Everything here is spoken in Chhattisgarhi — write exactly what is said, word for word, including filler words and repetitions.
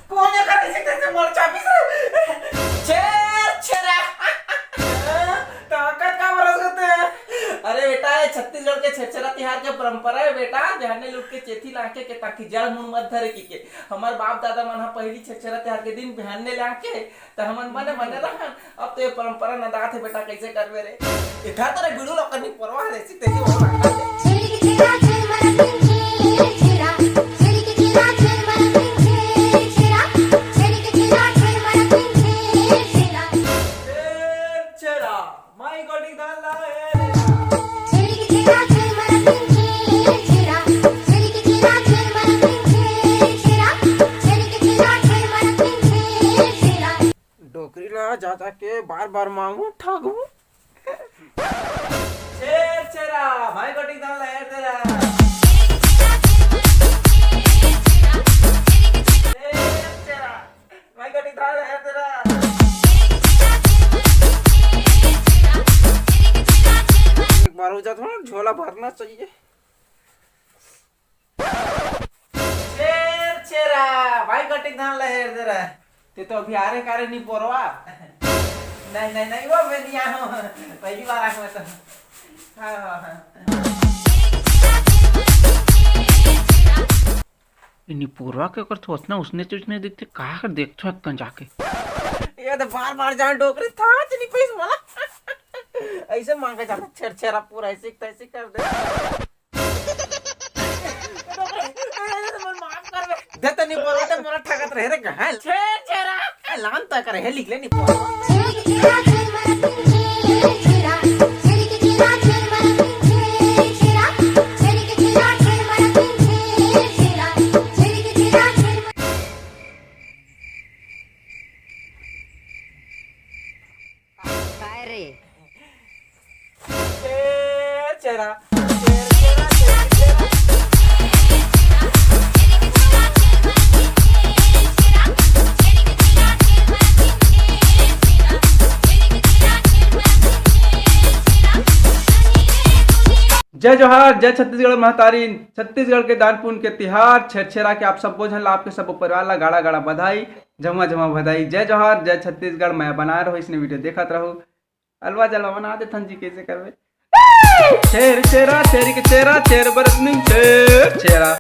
कोन एकर ऐसे तैसे मोर चाबी से? छेर छेरा। ताकत का बरस होते हैं? अरे बेटा, ये छत्तीसगढ़ के छेरछेरा तिहार के परंपरा है बेटा। बिहाने लुट के चेथी लाके के, ताकि जड़ मुड़ मत धरे की के। हमार बाप दादा मन ह पहिली छेरछेरा तिहार के दिन बिहाने लाके त हमन बने बने रहन। अब तो ये परंपरा नंदात हे बेटा, कैसे करबे रे? एखर तरह बिड़ू लोकन नी परवाह रे, सीते ही वो रखा दे। छेरा, माई गोटी धान ला, ए रे। डोकरी ला जा जा के बार बार मांगू, ठगू। छेर छेरा, माई गोटी धान ला, ए रे। छेर छेरा, माई गोटी धान ला, ए रे। एक बार हो जाता ना, झोला भरना चाहिए। छेर छेरा, भाई कटिक धान लहेर दे रहा। ते तो अभी आरे कारे नहीं पोरवा। नहीं, नहीं, नहीं, वो मैं नहीं आया हूँ। पहली बार आया हूँ मैं तो। हाँ, हाँ, हाँ। इन्हीं पूर्वा के ओकर थोथना उसने तुझने दिखते, का कर देखथो अक्कन जाके। ये तो बार बार जान डोकरी था, चली पैस मला। ऐसे मांगे जाता छेरछेरा पूरा ऐसे तैसे कर दे। डोकरी, अरे, अरे, मन माफ कर बे। दे तो नहीं बोला, तो मोला ठगत रहे रे, कहाँ? छेरछेरा। ए, लान तो करे है, लिख ले नहीं बोला। काय रे? छेरछेरा, छेरछेरा, छेरछेरा। जय जोहार, जय छत्तीसगढ़ महतारी। छत्तीसगढ़ के दान पुण्य के तिहार छेरछेरा के आप सब्बो झन ला, आपके सब्बो परिवार ला गाड़ा गाड़ा बधाई, झमा झमा बधाई। जय जोहार, जय छत्तीसगढ़। मैं बनाए रहो इसने वीडियो देखत रहो। अलवा जलवा बना देथन जी, कैसे करबे? छेरछेरा, छेरी के छेरा, छेर बरत निंग छेरछेरा।